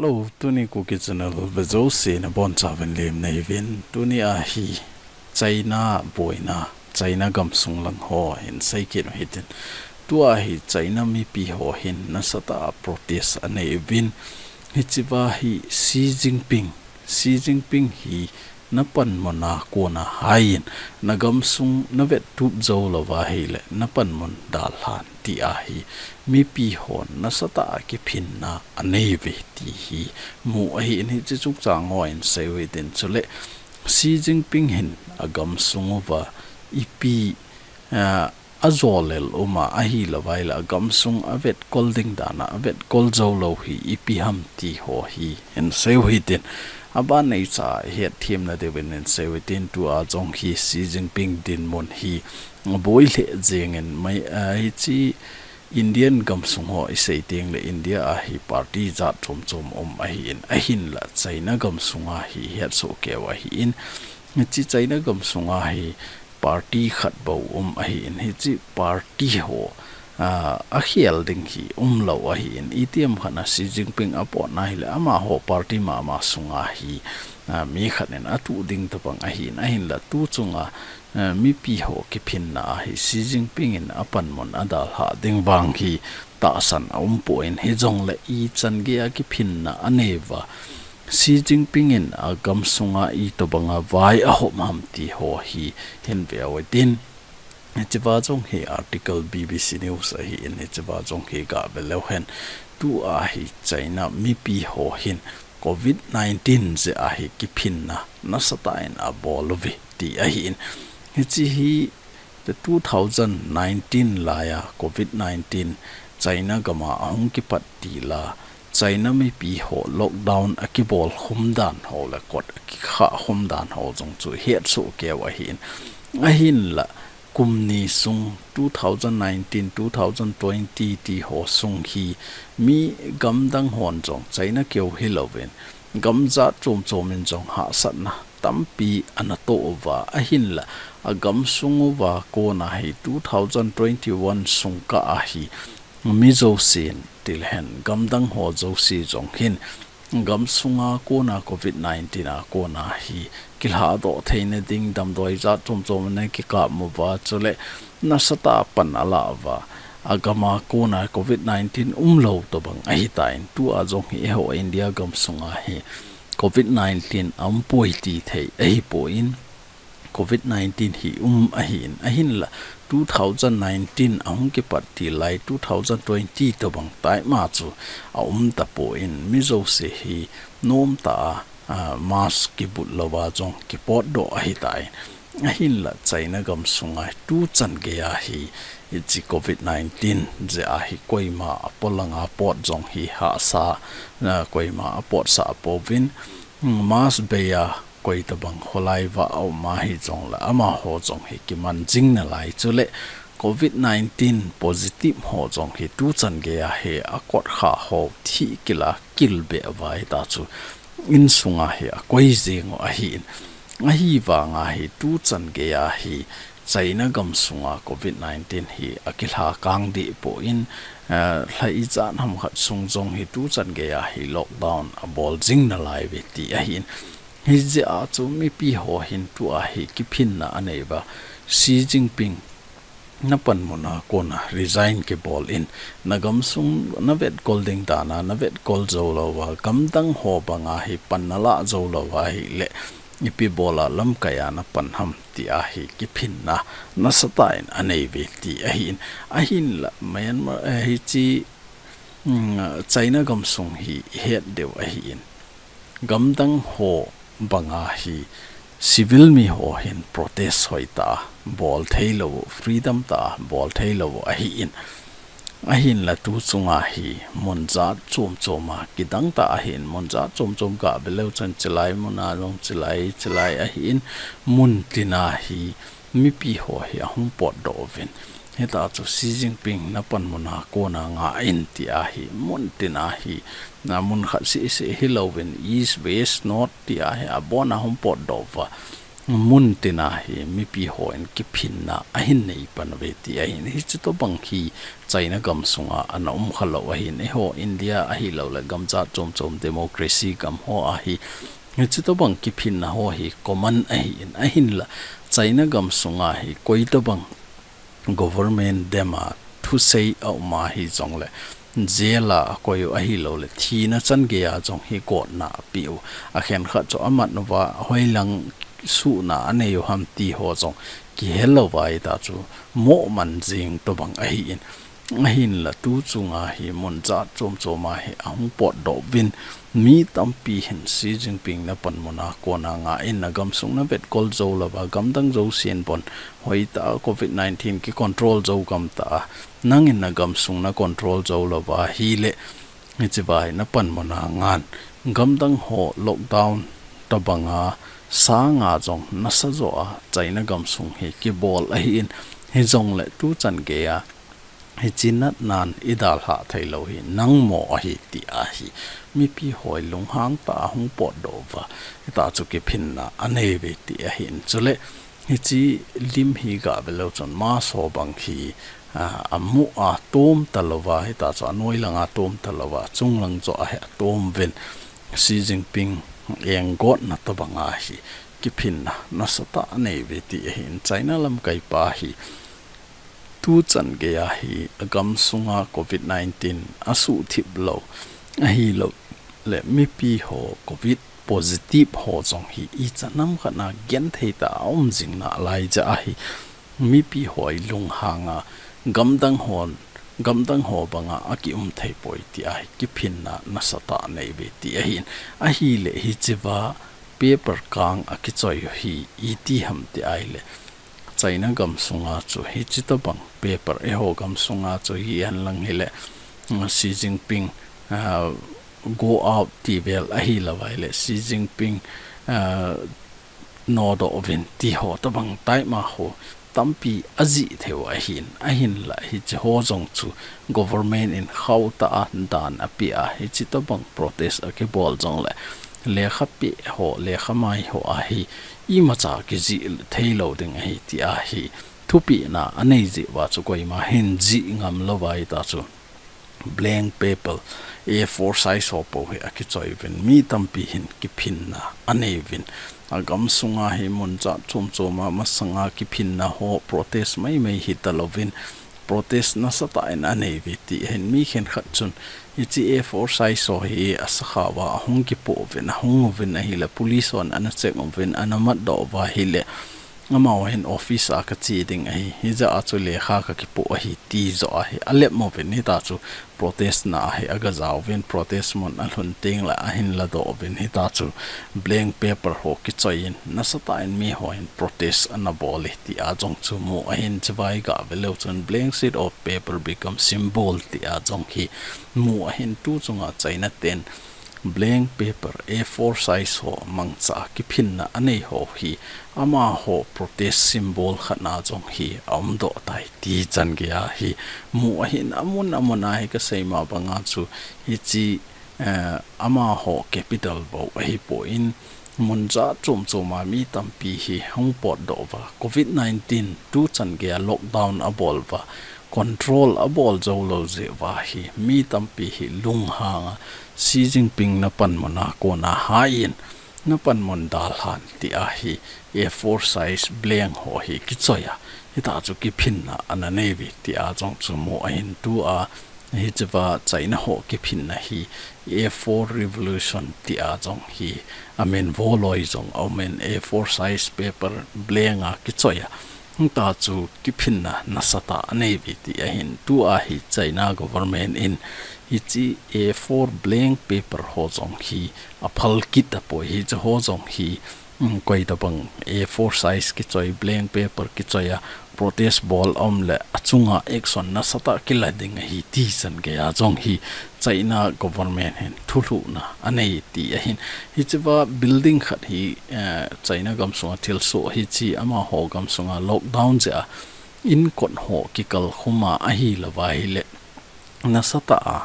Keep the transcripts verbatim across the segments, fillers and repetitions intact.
Hello, tuni Kuki Channel vejouse nabonchauvin lemna neiyuvin, tuni ahi China boina, China gamsung lang ho hin seikit u hitin. Tua hi China mipi ho hin nasatah a protest aneiuvin. Hichea hi Xi Jinping, Xi Jinping hi napanmuna kona haiyin, nagamsung navettup jou louva ahile, napanmun dalhan ti ahi, mipi hon nasatah a kiphinna aneiuve ti hi mu ahin, hiche chungchang ho hin seiu hitin, chule Xi Jinping hin agamsung uva ipi, ah, ajolel uma ahilouva ahile, agamsung avetkol ding dan a avetkol jou lou hi ipi ham ti ho hi hin seiu hitin. Aban neicha hetthem na diuvin hin seiu hitin, tua jong hi Xi Jinping dinmun hi boi lheh jengin mai, ah, hiche Indian gamsung ho isei tengle India a hi party jat chom chom um ahin, ahinla China gamsunga hi hetsoh keu ahin, hiche China gamsunga hi party khat bou um ahin, hiche party ho, ah, akhel ding hi umlou ahin, itiham khat a Xi Jinping apotna hile amaho party mama sunga hi, ah, mi khat in atuh ding tobang ahin, ahinla tu chunga, eh, mipi ho kiphinna ahi Xi Jinping in apanmun adalhah ding vang hi tahsan aumpoi, hijongle ichan geiya kiphinna aneiuva, Xi Jinping in agamsunga itobanga vai ahop ham ti ho hi hin veu hitin. Hichea jong hi article B B C News ahin, hichea jong hi gave leu hen, tua hi China mipi ho hin covid nineteen jeh a hi kiphinna nasatah in abol uve ti ahin. Hiche hi two thousand nineteen laiya covid nineteen China gama ahung kipat tila, China mipi ho lockdown akibol khum dan ho le kot akikha khum dan ho jong chu hetsoh keu ahin. Ahinla kum ni sung two thousand nineteen, two thousand twenty ti ho sung hi mi gamdang hon jong China keu hilouvin, gam jat chom chom in jong hahsatna tampi anatoh uva, ahinla agamsung uva kona hi two thousand twenty-one sung kah a hi mi jousen tilhen gamdang ho jouse jong hin gamsunga kona covid nineteen a kona hi kilhadoh theina ding damdoi jat chom chom ana kikap uva, chule nasatah a pan alah uva, agama kona covid nineteen umlou tobang ahitan, tua jong hi eiho India gamsunga hi covid nineteen aumpoi ti thei ahipon, covid nineteen hi um ahin, ahinla two thousand nineteen ahung kipat til lai two thousand twenty tobang taima chu aum tapon, mi jouse hi nomtah a, ah, mask kibut louva jong kipotdoh ahitan. Ahinla China gamsunga tuchan geiya hi hiche covid nineteen jeh a hi koima apolanga pot jong hi hahsa, ah, koima apotsah pouvin, mask beiya koi tobang kholai vah a um ahi jongle amaho jong hi kiman jing nalai, chule covid nineteen positive ho jong hi tuchan geiya hi akot kha ho thih kila kilbeh uva hita chu insunga hi akoi jeng u ahin. Ahivanga hi tuchan geiya hi China gamsunga covid nineteen hi akilha kang deh pon, eh, lha ijat ham khat sung jong hi tuchan geiya hi lockdown abol jing nalaiuve ti ahin. Hijeh a chu mipi ho hin tua hi kiphinna aneiuva, Xi Jinping napanmuna kona resign kibol in, nagamsung navetkol ding dan a navetkol jou louva, gamdang ho banga hi pan nalah jou louva ahile, ipi bola lamkaiya napan ham ti ahi kiphinna nasatah in aneiuve ti ahin. Ahinla Myanmar, eh, hiche, mm, China gamsung hi ihet diu ahin, gamdang ho banga hi civil mi ho hin protest hoitah a bol theilou, freedom tah a bol theilou ahin. Ahinla tu chunga hi mun jat chom chom a kidang tah ahin, mun jat chom chom gave leu chun chilai muna jong chilai, chilai ahin, mun tina hi mipi ho hi ahung potdoh uvin. Hita chu Xi Jinping napanmuna kona ngah in ti ahi, mun tina hi, na mun khat seh seh hilouvin, East, West, North ti ahi, abona hung potdoh uva. mun tina hi mipi hon kiphinna ahin nei pan uve ti ahin. Hichi tobang hi China gam sunga ana um khalou ahin, eiho India ahilouleh gamjat chom chom democracy gam ho a hi hichi tobang kiphinna ho hi common ahin, ahinla China gam sunga hi koi tobang government dema thusei a um a hijongle, jail a akoi u ahilouleh thina chan geiya jong hi gotna apeh u. Akhen khat chu amat uva, hoilang suhna anei u ham ti ho jong kihe louva hita chu moh man jing tobang ahin. Ahinla tu chunga hi mun jat chom chom a hi ahung potdoh uvin, mi tampi hin Xi Jinping na panmun a kona nga in, na gamsung na vetkol jou louva, gamdang jousen bon hoitah a covid nineteen kicontrol jou gam ta a, nangin na gamsung na control jou louva ahile, hichi vai na panmun a ngan, gamdang ho lockdown tobanga sanga jong nasa jo a China gamsung hi kibol ahin, hijongle tu chan geiya hichi natnan idalhah theilou hi nangmo ahi ti ahi. Mipi hon lunghang tah a hung potdoh uva, hita chu kiphinna anei uve ti ahin. Chule hichi lim hi gah ve leu chun mask ho bang hi, a, amu a tom talouva, hita chu anoi langa tom talouva, achung lang joh a hi atom uvin, Xi Jinping enggotna tobanga hi kiphinna nasatah anei uve ti ahin. China lamkai pa hi tu chan geiya hi agam sunga covid nineteen asuhthip lou ahilouleh mipi ho covid positive ho jong hi ichan ham khat a genthei tah a um jing nalai jeh a hi mipi hon lunghang a gamdang hon, gamdang ho banga akium thei poi ti ahi, kiphinna nasatah anei uve ti ahin. Ahile hichi va paper kang akichoi u hi iti ham ti ahile, China gam sunga chu hichi tobang paper, eiho gam sunga chu hi hen lang hile, mm, Xi Jinping, ah, go out ti vel ahilouva ahile, Xi Jinping, ah, nodoh uvin ti ho tobang taima ho tampi ajih thei u ahin, ahinla hichi ho jong chu government in khauh tah a dan apeh a, hichi tobang protest akibol jongle lekha peh ho, lekha mai ho a hi imacha kijih theilou ding ahi ti ahi thupehna anei jeh uva chu koima hin jih ngam louva hita chu blank paper, A four size ho pou hi akichoi uvin, mi tampi hin kiphinna anei uvin. Agam sunga hi mun jat chom chom a masanga kiphinna ho protest mai mai hita louvin, protest nasatah in anei uve ti ahin. Mi khenkhat chun hichi A four size ho hi asakhao a ahung kipoh uvin, ahung uvin ahile police hon ana check uvin, ana matdoh uva ahile, amaho hin office a kache ding ahi, hijeh a chu lekha kakipoh ahi ti joh a hi alep mo uvin, hita chu protest na a hi aga jauvin, protest mun alhun tengle ahin ladoh uvin, hita chu blank paper ho kichoi in nasatah in miho hin protest ana bol e ti a jong chu mu ahin. Chuvai gah ve leu chun blank sheet of paper become symbol ti a jong hi mu ahin. Tu chunga China ten blank paper A four size ho mangcha kiphinna anei ho hi amaho protest symbol khat na jong hi aumdoh tai ti chan geiya hi mu ahin. Amun amun a hi kasei ma banga chu hichi, eh, amaho capital bou ahipon mun jat chom chom a mi tampi hi hung potdoh uva, covid nineteen tu chan geiya lockdown abol uva, control abol jou lou jeh uva hi mi tampi hi lunghang a Xi Jinping na panmun a kona hai in, na panmun dalhan ti a hi A four size blank ho hi kichoi a, hita chu kiphinna ana nei uve ti a jong chu mu ahin. Tu a hichi va China ho kiphinna hi A four revolution ti a jong hi amin vo loi jong aumin, A four size paper blank a kichoi a, hita chu kiphinna nasatah anei uve ti ahin. Tu a hi China government in hichi A four blank paper ho jong hi aphal kit apoi, hichi ho jong hi, um, koi tabang A four size kichoi, blank paper kichoi a protest bol aum le achunga action nasatah kila ding ahi ti chan geiya jong hi China government hin thulhuhna anei ti ahin. Hichi va building khat hi, eh, China gamsunga thilsoh hichi amaho gamsunga lockdown jeh a in kot ho kikal khum a ahilou va ahile nasatah a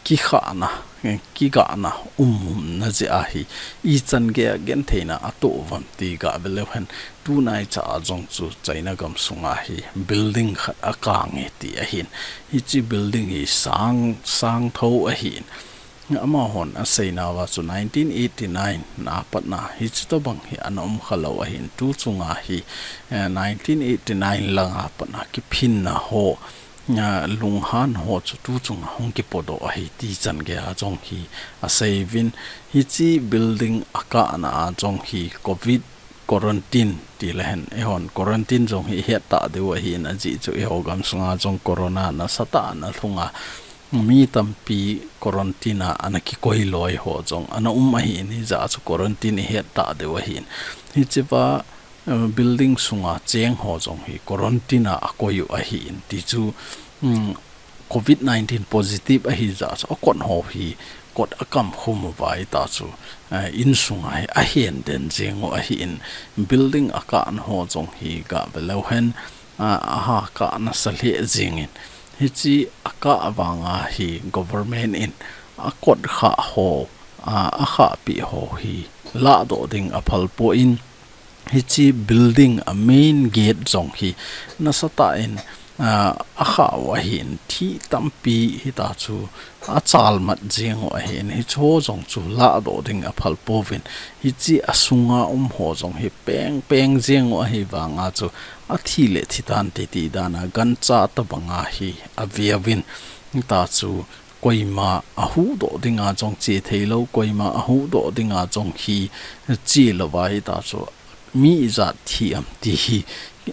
kikhahna, eh, kigahna umna jeh ahi, ichan geiya gentheina atoh uvam ti gah ve leu hen, tunai cha a jong chu China gamsunga hi building khat akang e ti ahin, hiche building hi sang, sang tho ahin. Amahon aseinauva chu nineteen eighty-nine na patna hiche tobang hi ana um khalou ahin, tu chunga hi, eh, nineteen eighty-nine langa patna kiphinna ho, ah, lunghan ho chu tu chunga hung kipodoh ahi ti chan geiya jong hi aseiyuvin, hiche building akahna a jong hi covid quarantine ti le hen, eihon quarantine jong hi ihet ta diu ahin, ajeh chu eiho gamsunga jong corona nasatah a ana lhunga, mi tampi quarantine a ana kikoi loi ho jong ana um ahin, hijeh a chu quarantine ihet ta diu ahin. Hichea, eh, building sunga cheng ho jong hi quarantine a akoi u ahin, ti chu, um, covid nineteen positive ahijeh a chu akot ho hi kot akam khum uva hita chu, eh, insunga hi ahen den jeng u ahin, building akahna ho jong hi gah ve leu hen, ah, aha kah nasa lheh jengin, hiche akah vanga hi government in akot khah ho, ah, akhahpeh ho hi lahdoh ding aphal poi, hiche building a main gate jong hi nasatah in, ah, akhah u ahin, thih tampi hita chu achalmat jeng u ahin, hicheho jong chu lahdoh ding aphal pouvin, hiche asunga um ho jong hi peng peng jeng u ahi vanga chu athi le thi tante ti dan a gancha tobanga hi aveuvin, hita chu koima ahuhdoh dinga jong che theilou, koima ahuhdoh dinga jong hi che louva hita chu mi ijat thi am ti hi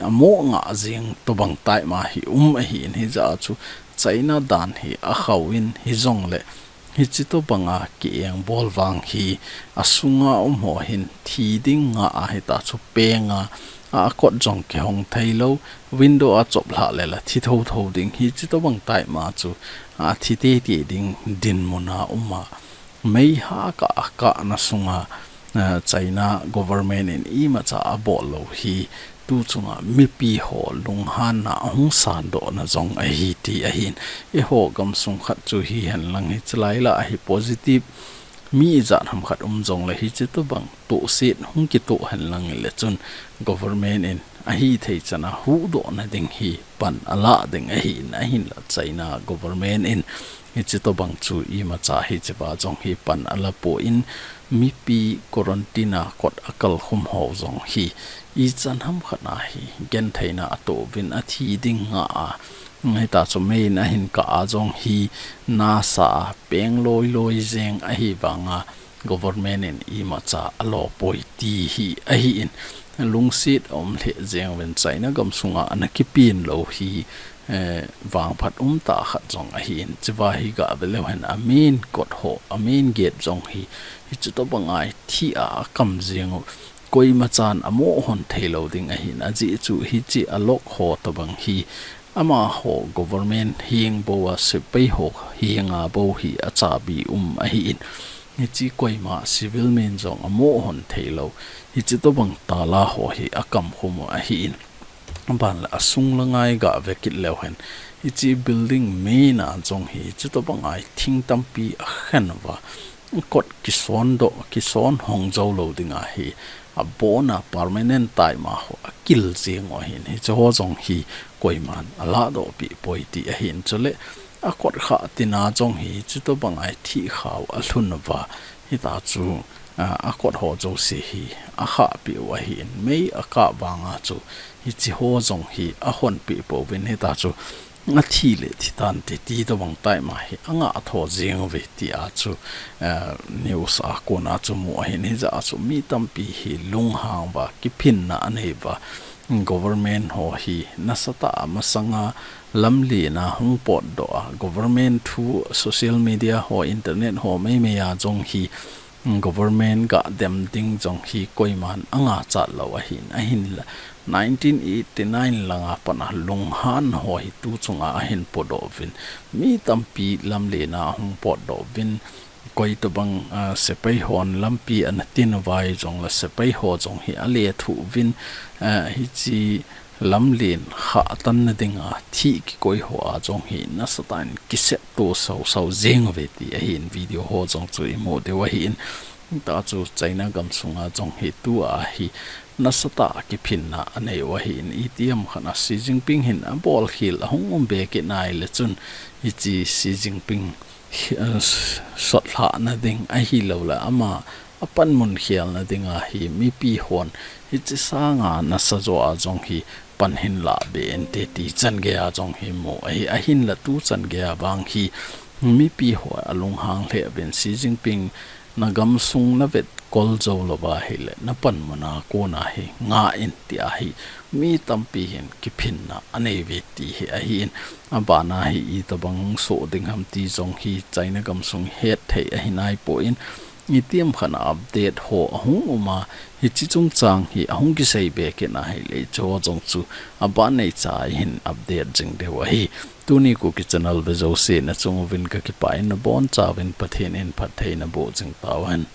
amoh ngah jeng tobang taima hi um ahin, hijeh a chu China dan hi akhouvin, hijongle hiche tobanga ki-engbol vang hi asunga um ho hin thi ding ngah a, hita chu penga, a, akot jong kihong theilou, window a chop lhah le la thi thotho ding, hiche tobang taima chu, a, thi tete ding dinmun a um a, meihah a akahna sunga, a, China government in imacha abol lou hi tu chunga mipi ho lunghanna ahung sandohna jong ahi ti ahin. Eiho gamsung khat chu hihen lang hiche lai lah a hi positive mi ijat ham khat um jongle hiche tobang tohset hung kitoh hen lang le chun government in ahithei chan a huhdohna ding hi pan alah ding ahin, ahinla China government in hiche tobang chu imacha hichea jong hi pan ala poi, mipi quarantine a kot akal khum ho jong hi ichan ham khat a hi gentheina atoh uvin, athi ding ngah a, hita chu mei in ahin kah a jong hi nasa a peng loi loi jeng ahi vanga government in imacha alo poi ti hi ahin, lungset aum lheh jeng uvin China gamsunga ana kipen lou hi, eh, vangphat umtah khat jong ahin, chea hi gah ve leu hen a main kot ho, a main gate jong hi, hiche tobanga hi thi a akam jeng u, koima chan amoh hon theilou ding ahin, ajeh chu hiche a lock ho tobang hi amaho government heng bou a sepai ho henga bou hi achabi um ahin, hiche koima civil men jong amoh hon theilou, hiche tobang tala ho hi akam khum u ahin. Aban le asung langa i gah ve kit leu hen, hiche building main a jong hi, hiche tobanga hi thing tampi akhen uva, kot kisondoh, kison hong jou lou dinga hi, abona permanent taima ho akil jeng u ahin, hiche ho jong hi koiman alahdoh peh poi ti ahin, chule akot khah tina jong hi, hiche tobanga hi thih khah u alhun uva, hita chu, a, akot ho jouse hi akhahpeh u ahin, mei akah vanga chu hiche ho jong hi ahonpeh pouvin, hita chu athi le thi tante ti tobang taima hi angah tho jeng uve tia chu, a, news a kona chu mu ahin, hijeh a chu mi tampi hi lunghang uva, kiphinna anei uva, government ho hi nasatah a masanga lamlen a hung potdoh a, government thu social media ho, internet ho meimei a jong hi, government gah dem ding jong hi koiman angah chat lou ahin, ahinla nineteen eighty-nine langa pat a lunghan ho hi tu chunga ahin podoh uvin, mi tampi lamlen a ahung potdoh uvin, koi tobang, a, sepai hon lampi ana tin uva jongle sepai ho jong hi alethuh uvin, a, hiche lamlen khah tanna dinga thih kikoi ho a jong hi nasatah in kisep to sau sau jeng uve ti ahin, video ho jong chu imu diu ahin. Tah chu China gamsunga jong hi tua hi nasatah kiphinna anei u ahin, itiham khat a Xi Jinping hin abol khel ahung um be kit nai le chun, hiche Xi Jinping hi, eh, sotlhahna ding ahilou le ama apanmun khelna dinga hi mipi hon hiche sanga nasa jo a jong hi pan hin lah be inte ti chan gei a jong hi mu ahi, ahinla tu chan gei a vang hi mipi ho alunghang lheh uvin Xi Jinping na gamsung na vetkol jou louva ahile na panmun a kona hi ngah in tia hi mi tampi hin kiphinna anei uve ti hi ahin, abana hi itobang soh ding ham ti jong hi China gamsung het thei ahi naipoi, itiham khat a update ho ahung um a, hiche chungchang hi ahung kisei be kit nahile hiche ho jong chu aban neicha a ihin update jing diu ahi. Tuni Kuki channel ve jouse nachung uvin kakipah in, nabonchauvin Pathen in phatthei naboh jing tauhen.